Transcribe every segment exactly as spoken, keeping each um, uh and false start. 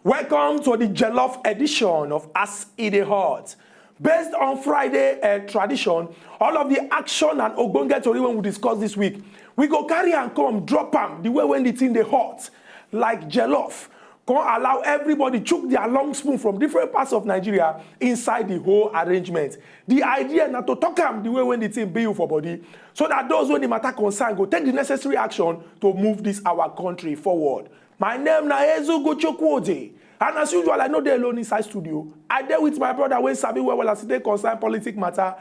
Welcome to the Jollof edition of As E Dey Hot. Based on Friday uh, tradition, all of the action and ogbonge tori wey we discuss this week, we go carry and come drop am the way when the thing dey hot, like jollof. Come allow everybody chook their long spoon from different parts of Nigeria inside the whole arrangement. The idea na to talk am the way when the thing be you for body, so that those wey the matter concern go take the necessary action to move this our country forward. My name na Ezugo Chukwuoje, and as usual, I no dey alone inside studio. I dey with my brother wey sabi well well as e dey concern politic matter,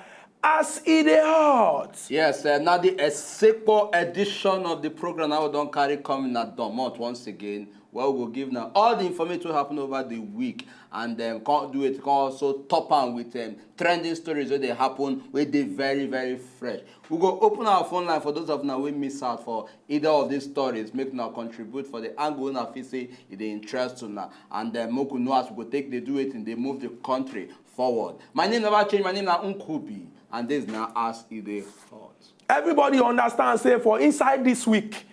as e dey hot. Yes, uh, now the Esekpo edition of the program now we don carry come in at Domot once again, where we go give now all the information wey happen over the week, and then come do it, come also top am with um, trending stories wey dey happen, wey dey very very fresh. We go open our phone line for those of una wey miss out for either of these stories, make una contribute for the angle una fit say e dey interest una, and then make we know as we go take dey do it and dey move the country forward. My name never change, my name na Nkubi, and this na as e dey hot. Everybody understand say for inside this week,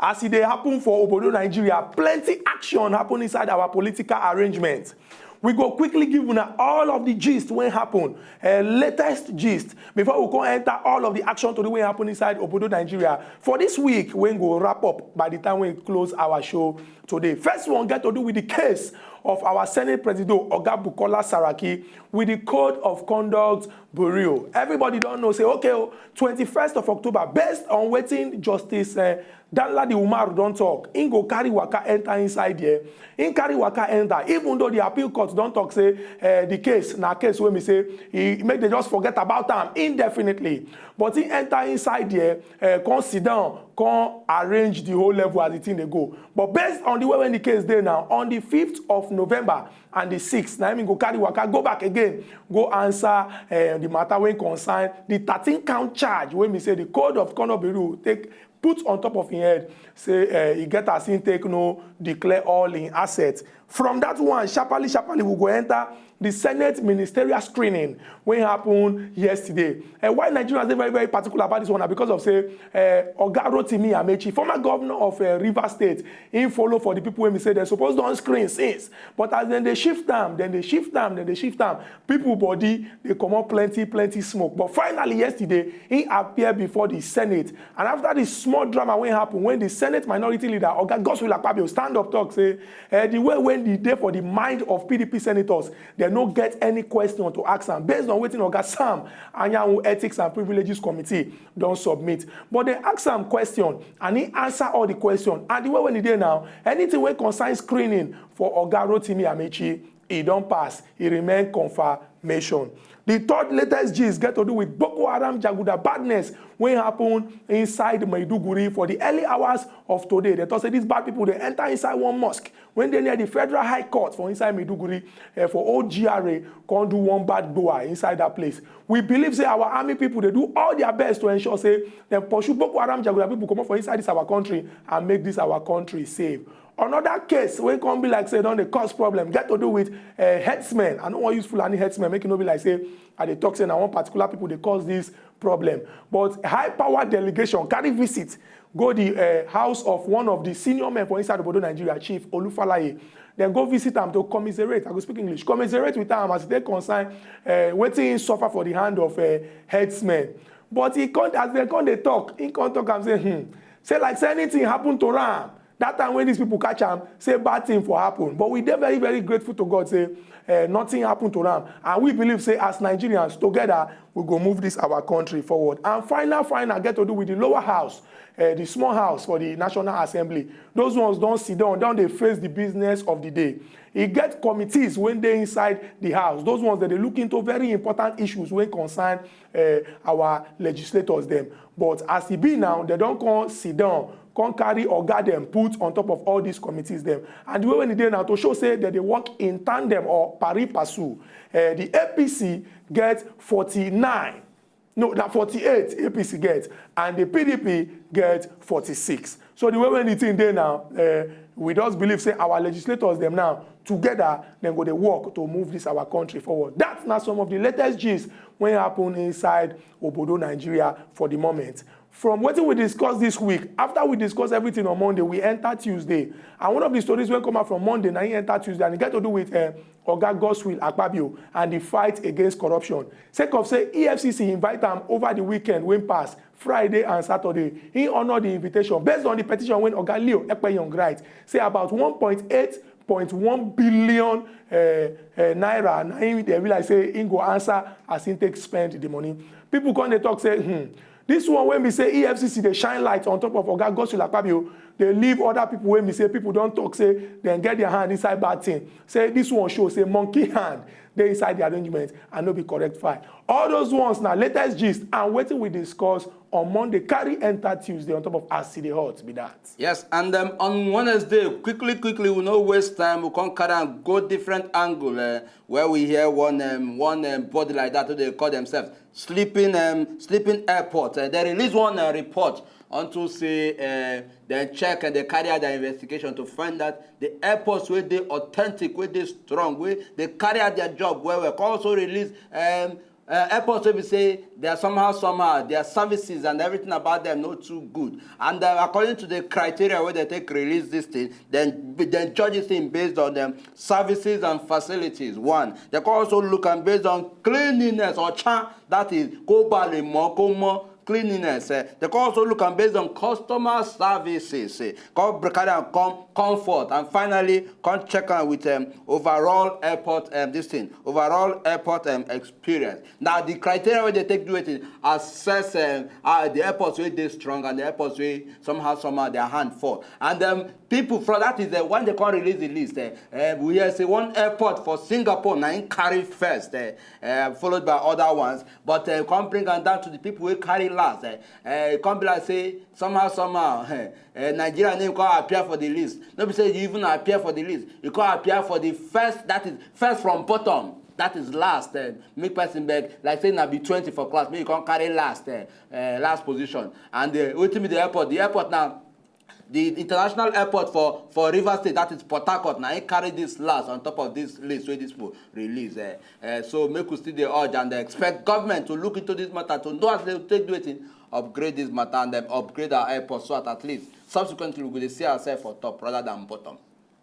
as e dey happen for obodo Nigeria, plenty action happen inside our political arrangement. We go quickly give una all of the gist wey happen, uh, latest gist, before we come enter all of the action tori wey happen inside obodo Nigeria for this week wey go wrap up by the time we close our show today. First one get to do with the case of our Senate Presido Oga Bukola Saraki with the Code of Conduct Bureau. Everybody don know say, okay, oh, twenty-first of October, based on wetin Justice uh, Danladi Umar don talk, im go carry waka enter inside there. Im carry waka enter, even though the appeal court don talk say uh, the case na case wey be say e make dem just forget about am indefinitely. But im enter inside there, uh, come sit down, come arrange the whole level as the thing dey go. But based on the way when the case dey now, on the fifth of November and the sixth, na im go carry waka go back again, go answer uh, the matter wey concern the thirteen count charge wey be say the Code of Conduct Bureau take put on top of im head, say uh, e get as im take no declare all im assets. From that one, sharparly sharparly we go enter the Senate ministerial screening wey happen yesterday. And why Nigerians dey very very particular about this one na because of say uh, Oga Rotimi Amechi, former governor of uh, Rivers State, im follow for the people wey be say dem suppose don screen since, but as dem dey shift am, dem dey shift am, dem dey shift am, people body dey comot plenty plenty smoke. But finally yesterday, im appear before the Senate, and after the small drama wey happen when the Senate minority leader Oga Godswill Akpabio stand up talk say uh, the way wey e dey for the mind of P D P senators, dem no get any question to ask am based on wetin Oga Sam Anyanwu Ethics and Privileges Committee don submit. But dem ask am question and he answer all the question, and the way wey e dey now, anything wey concern screening for Oga Rotimi Amechi, e don pass, e remain confirmation. The third latest gist get to do with Boko Haram jaguda badness wey happen inside Maiduguri for the early hours of today. Dem talk say these bad people dey enter inside one mosque wey dey near the Federal High Court for inside Maiduguri uh, for old G R A, come do one bad gbowa inside that place. We believe say our army people dey do all their best to ensure say dem pursue Boko Haram jaguda people comot for inside this our country and make this our country safe. Another case wey come be like say don dey cause problem get to do with uh, herdsmen. I no wan use Fulani herdsmen, make e no be like say I dey talk say na one particular people dey cause this problem. But high power delegation carry visit go the uh, house of one of the senior men for inside obodo Nigeria, Chief Olufalaye. Dem go visit am to commiserate, I go speak English, commiserate with am as e dey concern uh, wetin he suffer for the hand of uh, herdsmen. But he come, as dem come dey talk, he come talk am say, hmm, say like say anything happen to am that time when these people catch am, say bad thing for happen. But we dey very very grateful to God say uh, nothing happen to am, and we believe say as Nigerians together we go move this our country forward. And final final get to do with the lower house, uh, the small house for the National Assembly. Those ones don sit down, don dey face the business of the day. E get committees wey dey inside the house. Those ones dem dey look into very important issues wey concern uh, our legislators dem. But as e be now, dem don come sit down, come carry oga dem put on top of all these committees dem. And the way wey e dey now to show say dem dey work in tandem or pari passu, uh, the A P C get forty-nine No, na forty-eight A P C get, and the P D P get forty-six. So the way when the thing dey now, uh, we just believe say our legislators dem now together dem go dey work to move this our country forward. That's na some of the latest gist wey happen inside obodo Nigeria for the moment. From wetin we discuss this week, after we discuss everything on Monday, we enter Tuesday. And one of the stories wey come out from Monday na im enter Tuesday, and e get to do with uh, Oga Godswill Akpabio and the fight against corruption. Sake of say E F C C invite am over the weekend wey pass, Friday and Saturday, he honour the invitation based on the petition wey Oga Leo Ekpenyong write, say about one point eight point one billion uh, uh, naira na him dey realize say he go answer as he take spend the money. People come dey talk say, hmm, this one wey be say E F C C dey shine light on top of Oga Godswill Akpabio, dey leave other people wey be say people don talk say dem get their hand inside bad thing. Say this one show say monkey hand dey inside the arrangement and no be correct file. All those ones na latest gist and wetin we discuss on Monday carry enter Tuesday on top of As E Dey Hot be that. Yes, and um, on Wednesday, quickly, quickly, we no waste time. We come carry and go different angle uh, where we hear one um, one um, body like that, who they call themselves sleeping um, sleeping airport. Uh, they release one uh, report unto say uh, they check and they carry out their investigation to find that the airports where they authentic, where they strong, where they carry out their job well, well. Come also release um, uh, airports wey be say they are somehow somehow their services and everything about them not too good, and uh, according to the criteria where they take release this thing, then then judge this thing based on them services and facilities. One, they can also look and based on cleanliness or cha, that is go bale mo go mo cleanliness. Eh. They can also look and based on customer services. Eh. Come break am down, come comfort, and finally come check am with um, overall airport um, this thing, overall airport um, experience. Now the criteria wey they take do it is assess um, uh, the airports wey dey strong and the airports wey somehow somehow their hand fall. And um, people from that is uh, when they come release the list. Uh, uh, we hear say one airport for Singapore na im carry first, uh, uh, followed by other ones. But uh, come bring am down to the people wey carry last. Uh, uh, come be like say somehow somehow uh, uh, Nigeria name come appear for the list. No be say you even appear for the list. You come appear for the first, that is first from bottom. That is last. Uh, make person beg like say na be twenty for class, make you come carry last, uh, uh, last position. And uh, wetin be the airport? The airport now, the international airport for for Rivers State, that is Port Harcourt, na im carry this last on top of this list wey this people release. Uh, uh, so make we still dey urge and dey expect government to look into this matter to know as they take do wetin upgrade this matter and then upgrade our airport so that at least subsequently we go dey see ourselves for top rather than bottom.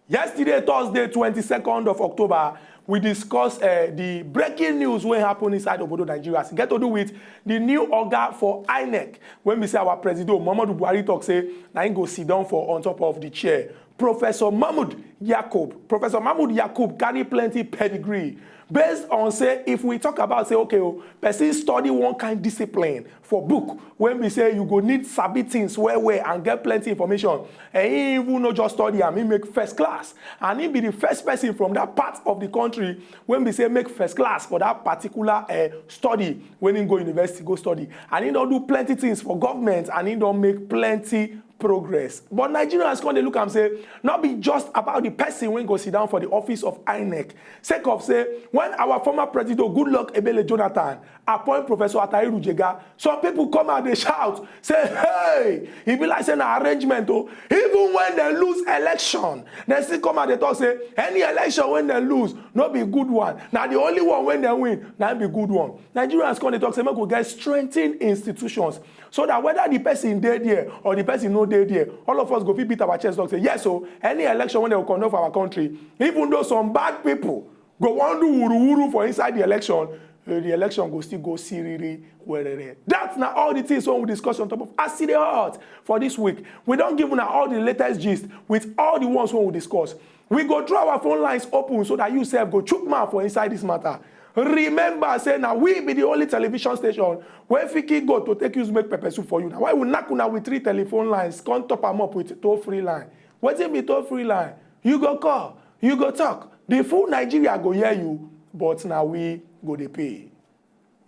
Yesterday, Thursday, twenty-second of October, we discuss uh, the breaking news wey happen inside obodo Nigeria. E get to do with the new oga for INEC, wey be say our presido Muhammadu Buhari talk say na him go sit down for on top of the chair. Professor Mahmoud Yakub. Professor Mahmoud Yakub carry plenty pedigree. Based on say if we talk about say okay o, person study one kind discipline for book wey be say you go need sabi things well well and get plenty information, and he even no just study am, he make first class, and he be the first person from that part of the country wey be say make first class for that particular uh, study when he go university go study, and he don do plenty things for government and he don make plenty progress. But Nigerians come dey look am say no be just about the person wey go sit down for the office of INEC, sake of say when our former president Goodluck Ebele Jonathan appoint Professor Atahiru Jega, some people come out dey shout say, hey, e be like say na arrangement o. Even when dem lose election, dem still come out dey talk say any election wey dem lose no be good one, na the only one wey dem win na im be good one. Nigerians come dey talk say make we get strengthen institutions so that whether the person dey there or the person no dey there, all of us go fit beat our chest talk say yes o, any election wey dem go conduct for our country, even though some bad people go wan do wuruwuru for inside the election, eh, the election go still go siriri werere. That na all the things wey we discuss on top of As E Dey Hot for this week. We don give una all the latest gist with all the ones wey we discuss. We go throw our phone lines open so that you sef go chook mouth for inside this matter. Remember say na we be the only television station wey fit kill goat to take use make pepper soup for you. Na why we knack una with three telephone lines, come top am up with toll free line. Wetin be toll free line? You go call, you go talk. The full Nigeria go hear you, but na we go dey pay.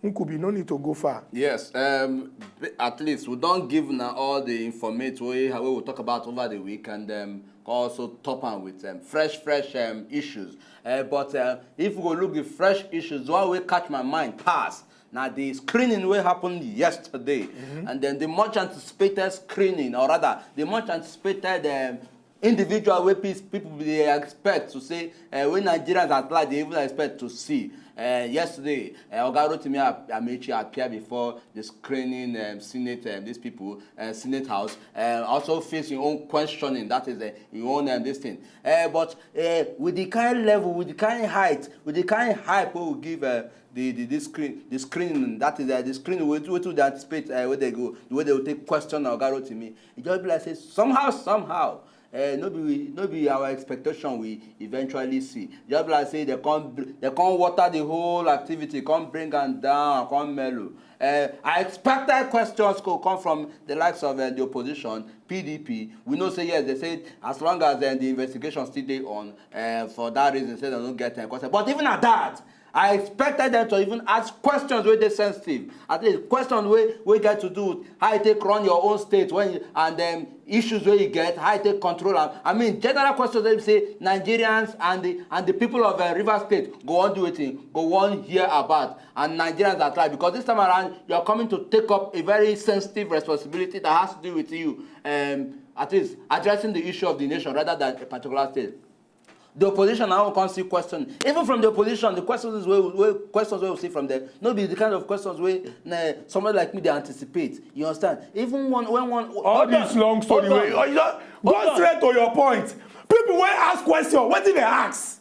Nkubi, no need to go far. Yes, um, b- at least we don give na all the informate wey wey we talk about over the week and um, also top am with um, fresh fresh um, issues. Uh, but uh, if we go look the fresh issues, the one wey catch my mind pass Now the screening will happen yesterday, mm-hmm. And then the much anticipated screening, or rather, the much anticipated um, individual wey pe- people dey expect to see, uh, wey Nigerians at large dey even expect to see. Uh, yesterday, uh, Oga Rotimi Ap- Amechi appear before the screening um, Senate, um, these people, uh, Senate House, uh, also face your own questioning, that is uh, your own um, this thing. Uh, but uh, with the kind level, with the kind height, with the kind hype wey we give uh, the the this screen the screening, that is uh, the screening wey wey to dey anticipate uh, wey dey go the way they go take question Oga Rotimi, e just be like say somehow somehow uh, no be we no be our expectation we eventually see. Just be like say they come br- they come water the whole activity, come bring am down, come mellow. Uh, I expected questions go come from the likes of uh, the opposition, P D P. We know say yes, they say as long as uh, the investigation still dey on, uh, for that reason, say they don't get uh, consent. But even at that, I expected them to even ask questions wey dey sensitive. At least questions wey wey get to do with how you take run your own state when you, and um, issues wey you get, how you take control am. I mean, general questions wey be say Nigerians and the and the people of uh, Rivers State go wan do wetin, go wan hear about, and Nigerians at large, because this time around you are coming to take up a very sensitive responsibility that has to do with you. Um, at least addressing the issue of the nation rather than a particular state. The opposition now come see question. Even from the opposition, the questions wey wey questions wey we see from them no be the kind of questions wey na somebody like me dey anticipate. You understand? Even one when one All this long story wey oh, you don go straight to your point. People wey ask question, wetin dey ask?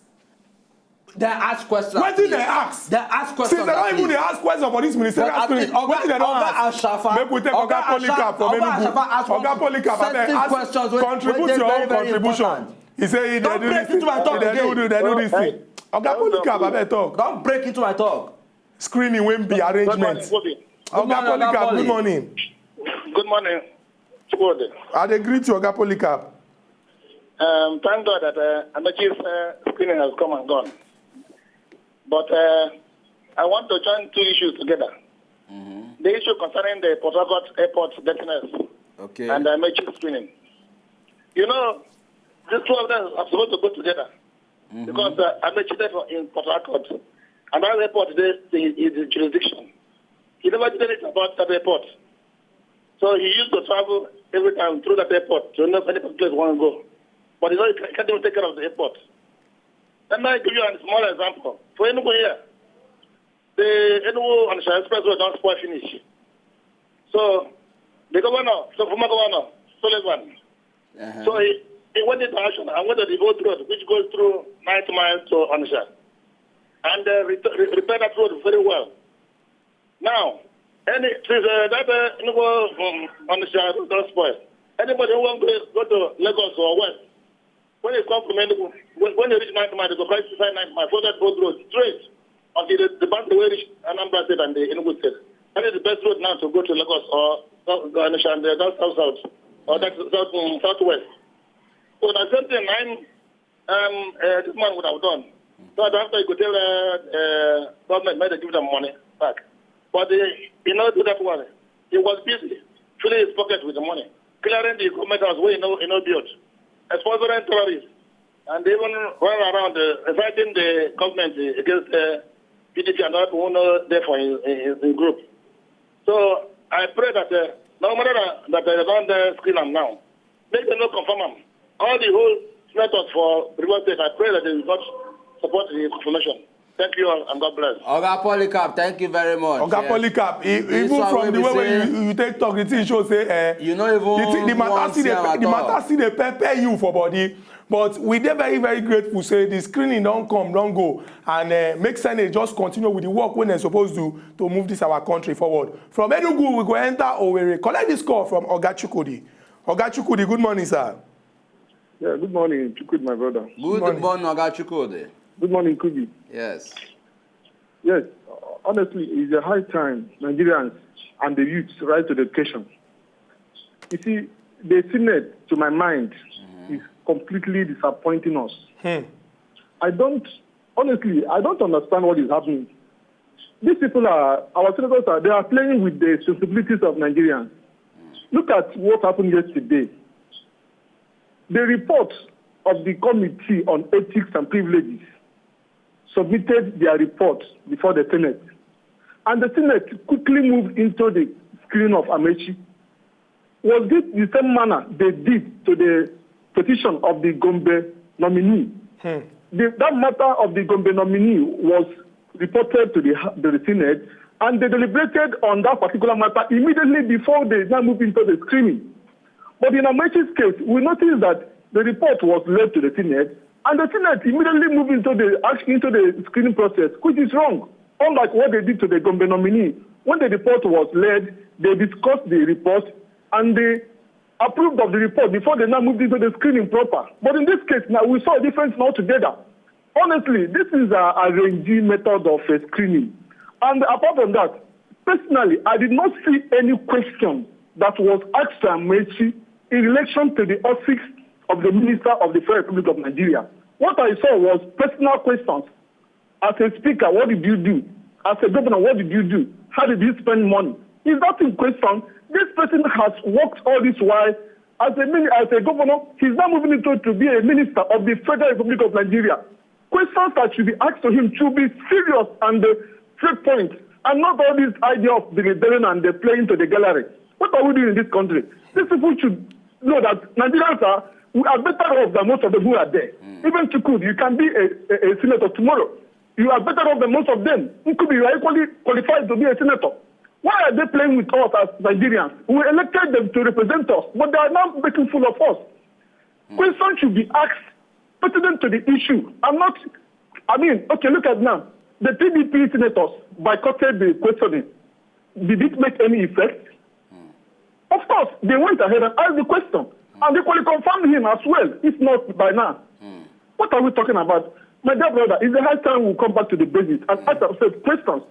They ask questions. Wetin they ask? They ask questions. Since they don't even dey ask questions for this ministerial spirit, wetin they don't ask? Make we take Oga Polycarp for Menu. Oga Polycarp, abeg ask questions. Contribute your own contribution. He say he dey do this thing. He dey do this thing. Oga Polycarp, abeg talk. Don't break into my talk. Screening wey be arrangement. Oga Polycarp, good morning. Good morning. Chukwudi. I dey greet you, Oga Polycarp. Um, thank God that uh, Amechi's uh, screening has come and gone. But uh, I want to join two issues together. Mm-hmm. The issue concerning the Port Harcourt Airport detention okay. And Amechi's screening. You know, these two of them are supposed to go together. Mm-hmm. Because uh, Amechi dey in Port Harcourt. And that airport is the jurisdiction. He never did anything about that airport. So he used to travel every time through that airport to know any place he want to go. But he can't even take care of the airport. Let me give you a small example. For Enugu here, the Enugu Onitsha Expressway don't spoil finish. So the governor, so former governor, Sullivan, uh-huh. So he, he went into action and went to the old road which goes through Ninth Mile to Onitsha and uh, re- re- repair that road very well. Now, any since uh, that uh, Enugu um, on the share don't spoil. Anybody who wants to go to Lagos or West, when you come from Enugu, when, when you reach Ninth Mile, you go right beside Ninth Mile, follow that old road straight until the, the boundary where reach Anambra State and the Enugu State. That is the best road now to go to Lagos or uh, and the down south south or that south um, southwest. So the same thing, nine um, uh, this man would have done. So after you could tell uh, uh, government, may they give them money back. But they, he not do that one. He was busy filling his pocket with the money, clearing the government house where he no, he no built, sponsoring terrorists, and they even run around uh, fighting the government uh, against uh, P D P and other people who know there for in, in, in group. So I pray that uh, no matter that, that they don't uh, screen them now, make them not confirm them. All the whole senators for Rivers State, I pray that they will not support the information. Thank you all and God bless. Oga Polycarp, thank you very much. Oga yeah. Polycarp, e- This even one from wey the be way say- wey you, you take talk, the thing show say eh, You no even the, thing- the matter wan still see am dey at the all. Matter still dey pepper you for body. But we dey very very grateful say the screening don come don go and uh, make Senate just continue with the work wey dem suppose do to move this our country forward. From Enugu we go enter Owerri, collect this call from Oga Chukwudi. Oga Chukwudi, good morning sir. Yeah, good morning, Chukwudi, my brother. Good morning, Oga Chukwudi. Good morning, Kubi. Yes. Yes, honestly, it's a high time Nigerians and the youths rise to the occasion. You see, the Senate, to my mind, mm-hmm. is completely disappointing us. Hmm. I don't, honestly, I don't understand what is happening. These people are, our senators are, they are playing with the sensibilities of Nigerians. Look at what happened yesterday. The report of the Committee on Ethics and Privileges submitted their report before the Senate. And the Senate quickly moved into the screening of Amaechi. Was this the same manner they did to the petition of the Gombe nominee? Hmm. The, that matter of the Gombe nominee was reported to the, to the Senate, and they deliberated on that particular matter immediately before they now moved into the screening. But in Amaechi's case, we noticed that the report was led to the Senate, and the Senate immediately moved into the action, into the screening process, which is wrong. Unlike what they did to the Gombe nominee, when the report was led, they discussed the report and they approved of the report before they now moved into the screening proper. But in this case now, we saw a difference altogether. Honestly, this is a, a rangy method of uh, screening. And apart from that, personally, I did not see any question that was asked to Amaechi in relation to the office of the Minister of the Federal Republic of Nigeria. What I saw was personal questions. As a speaker, what did you do? As a governor, what did you do? How did you spend money? Is that in question? This person has worked all this while as a mini-, as a governor. He's now moving into to be a minister of the Federal Republic of Nigeria. Questions that should be asked to him should be serious and uh, straight point, and not all this idea of delittering and uh, playing to the gallery. What are we doing in this country? These people should know that Nigerians are, we are better off than most of them who are there. Even Chukwudi, you can be a, a, a senator tomorrow. You are better off than most of them. Nkubi, you are equally qualified to be a senator. Why are they playing with us as Nigerians? We elected them to represent us, but they are now making fool of us. Questions should be asked pertinent to the issue. I'm not, I mean, okay, look at now. The P D P senators boycotted the questioning. Did it make any effect? Of course, they went ahead and asked the question, and they equally confirmed him as well, if not by now. What are we talking about? My dear brother, it's the high time we come back to the basics and ask ourselves questions.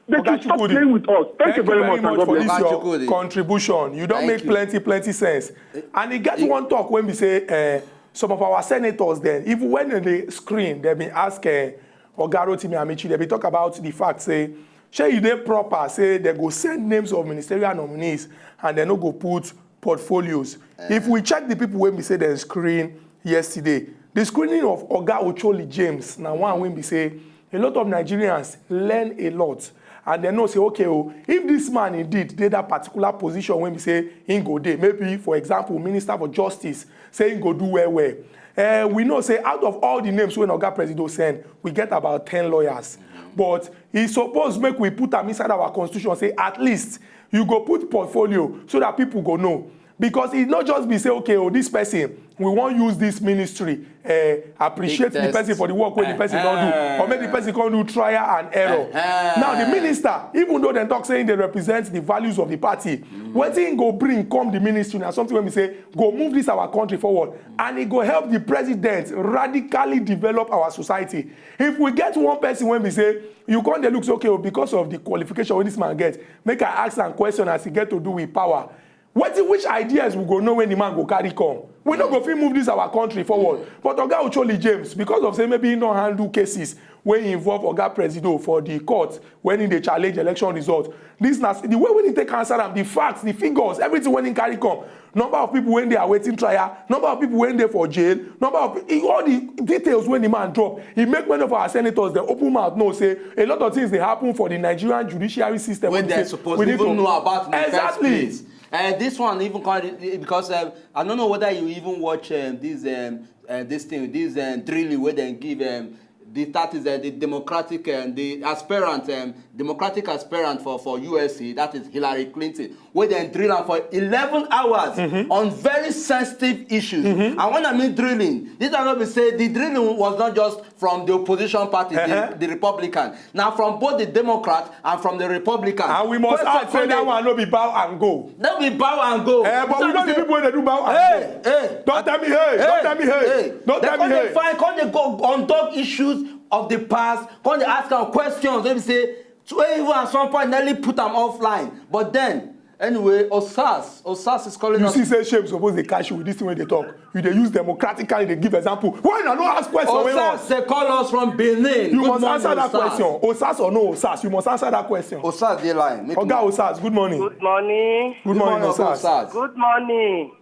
They should stop playing with us. Thank you very much, and God for bless. This your contribution. You don make plenty, plenty sense. And e get one talk wey be say uh, some of our senators then, even when they screen, they been ask uh, Oga Rotimi Amaechi, they been talk about the fact say, shey e dey proper say they go send names of ministerial nominees and they no go put portfolios. If we check the people wey be say they screen yesterday, the screening of Oga Ocholi James na one wey be say a lot of Nigerians learn a lot, and they know say, okay, oh, if this man indeed dey that particular position wey be say he go dey, maybe for example Minister for Justice, say he go do well well. Uh, we know say out of all the names wey Oga Presido send, we get about ten lawyers. But e suppose make we put am inside our constitution say at least you go put portfolio so that people go know. Because e no just be say, okay, oh, this person, we wan use this ministry uh, appreciate the person for the work wey the person don do, or make the person come do trial and error. Now the minister, even though dem talk say he dey represent the values of the party, wetin he go bring come the ministry na something wey be say go move this our country forward, and e go help the president radically develop our society. If we get one person wey be say you come dey look say, okay, oh, because of the qualification wey this man get, make I ask am question as e get to do with power. Wetin, which ideas we go know when the man go carry come? We no go fit move this our country forward. But Oga Ocholi James, because of say maybe he don handle cases wey involve Oga Presido for the court when he dey challenge election result, this na the way wey he take answer am, the facts, the figures, everything wey he carry come, number of people wey dey awaiting trial, number of people wey dey for jail, number of all the details wey the man drop, e make many of our senators dey open mouth know say a lot of things dey happen for the Nigerian judiciary system wey dem suppose even know about in the first place. Uh, this one even come because uh, I don't know whether you even watch um, this um, uh, this thing, this um, drilling where they give um, the that is uh, the democratic and the aspirant, um, democratic aspirant for for U S C, that is Hillary Clinton, where they drill am for eleven hours mm-hmm. on very sensitive issues. Mm-hmm. And when I mean drilling, this I not be say the drilling was not just from the opposition party, uh-huh. the, the Republican. Now from both the Democrat and from the Republican. And we must add say that one no be bow and go. No be bow and go. Uh, but we know the people wey dey do bow and hey, go. Hey, don't tell me hey. Hey, don't tell me hey. Hey. Don't tell me hey. Fine, come dey go on top issues of the past. Come dey ask am questions. Let me say, so even at some point, nearly put am offline. But then, anyway, Osas, Osas is calling you us. You see, say shame suppose dey catch you with this thing wey dey talk. You dey use democratically dey give example. Why una no ask question wey wan? Osas dey call us from Benin. You must answer that question. Osas or no Osas, you must answer that question. Osas dey line. Oga Osas, good morning. Good morning. Good morning, Osas. Good morning.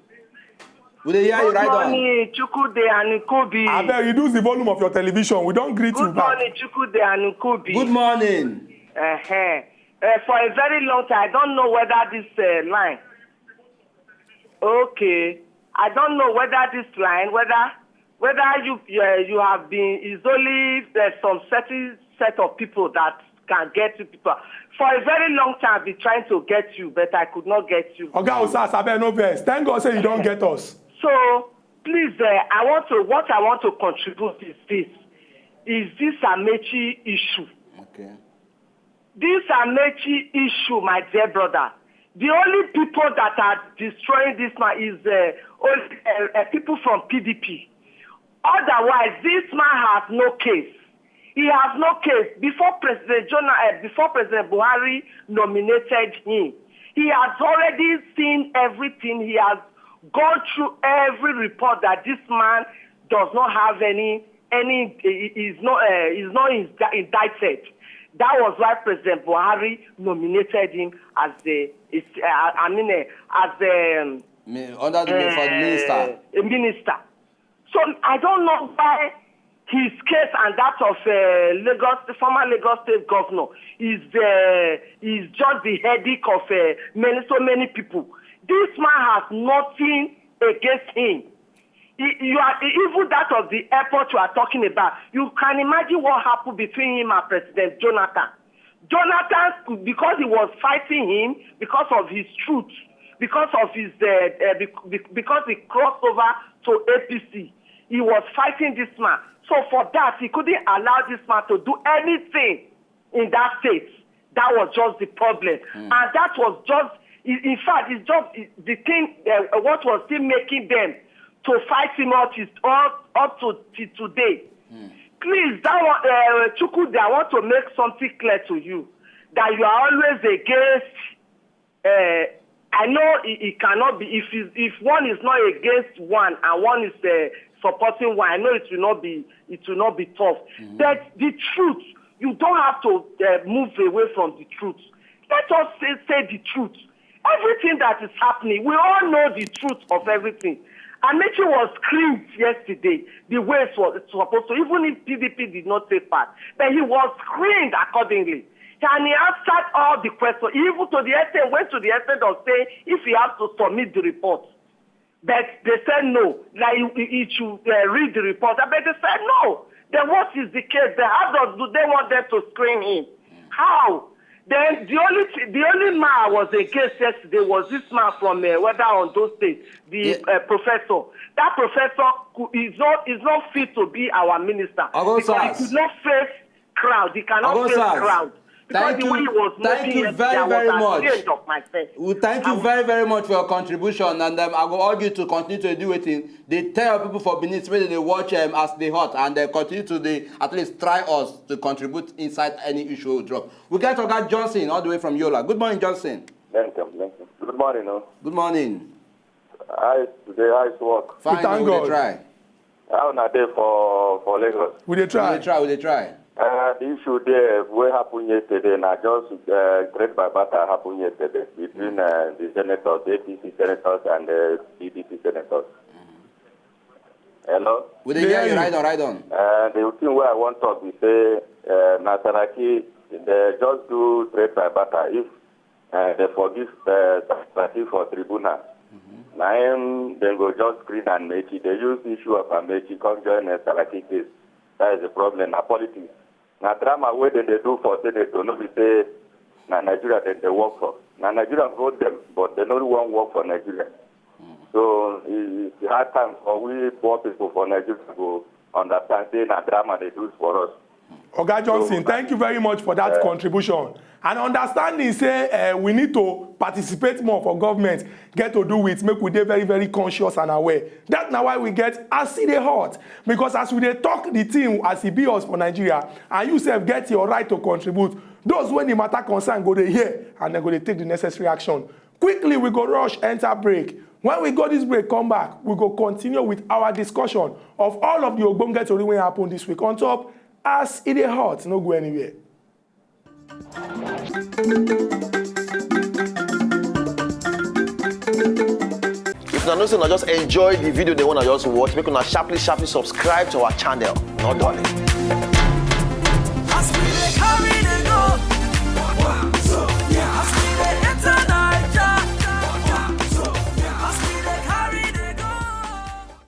We dey hear you right on. Good morning, Chukwude and Nkobi. Abeg, reduce the volume of your television. We don greet you back. Good morning, Chukwude and Nkobi. Good morning. Uh-huh. Uh, for a very long time, I don't know whether this uh, line. Okay, I don't know whether this line, whether whether you uh, you have been is only there's some certain set of people that can get you people. For a very long time, I've been trying to get you, but I could not get you. Oga Osas, abeg no vex. Thank God say you don't get us. So please, uh, I want to what I want to contribute is this: is this Amechi issue? Okay. This Amechi issue, my dear brother, the only people that are destroying this man is uh, only, uh, uh, people from P D P. Otherwise, this man has no case. He has no case. Before President Jonah, uh, before President Buhari nominated him, he has already seen everything. He has gone through every report that this man does not have any any. He is not uh, is not indicted. That was why President Buhari nominated him as the uh, I mean uh, as the um, under the uh, for the minister. A minister. So I don't know why his case and that of uh, Lagos, the former Lagos State governor, is uh, is just the headache of uh, many so many people. This man has nothing against him. You are even that of the airport you are talking about. You can imagine what happened between him and President Jonathan. Jonathan, because he was fighting him because of his truth, because of his uh, uh, because he crossed over to A P C, he was fighting this man. So for that, he couldn't allow this man to do anything in that state. That was just the problem, mm. And that was just, in fact, it's just the thing. Uh, what was still making them to fight him out is up, up to today. Mm. Please, that one, uh, Chukwudi, I want to make something clear to you that you are always against. Uh, I know it, it cannot be if if one is not against one and one is uh, supporting one. I know it will not be it will not be tough. Mm-hmm. But the truth, you don't have to uh, move away from the truth. Let us say, say the truth. Everything that is happening, we all know the truth of everything. Amechi was screened yesterday the way it was supposed to, even if P D P did not take part. But he was screened accordingly. And he answered all the questions, even to the extent, went to the extent of saying if he has to submit the report. But they said no, like he, he should uh, read the report. But they said no. Then what is the case? Then how does do they want them to screen him? How? Then the only th- the only man I was against yesterday was this man from uh, whether on those states, the uh, professor. That professor could, is not is not fit to be our minister because he could not face crowd. He cannot face crowd. Because thank the way you, he was thank you very very much. Of my well, thank you very very much for your contribution, and um, I will urge you to continue to do it. In they tell people for Benin City they watch um, as they hot, and they continue to they at least try us to contribute inside any issue we drop. We get Oga Johnson all the way from Yola. Good morning, Johnson. Welcome, welcome. Good morning. No? Good morning. How is the how is work? Fine, we thank God. Try. How na dey for for Lagos? We dey try. We dey try. We dey try. Uh, the issue there wey happen yesterday na just uh, trade by barter happen yesterday between uh, the senators, A P C senators and uh, P D P senators. Hello? We dey hear you. Ride on, ride on. Uh, the thing wey I wan talk be say uh, na Saraki dey just do trade by barter. If uh, they forgive uh, Saraki for tribunal. Mm-hmm. Na him dem go just screen and Mechi. They use issue of Amechi come join uh, Saraki case. That is the problem. Na politics. Na drama wey dem dey do for senator no be say na Nigeria dem dey work for. Na Nigeria vote dem, but dem no wan work for Nigeria. So it's hard time for we poor people for Nigeria go understand say na drama dey do for us. Oga Johnson, thank you very much for that contribution. And understanding say uh, we need to participate more for government get to do with make we dey very very conscious and aware. That na why we get as e dey hot, because as we dey talk the thing as e be us for Nigeria, and you sef get your right to contribute. Those wey the matter concern go dey hear and dem go dey take the necessary action. Quickly we go rush enter break. When we go this break come back, we go continue with our discussion of all of the ogbonge tori wey happen this week on top as e dey hot. No go anywhere. If una know say una just enjoy the video dem wey una just watch, make una sharply sharply subscribe to our channel. No dulling.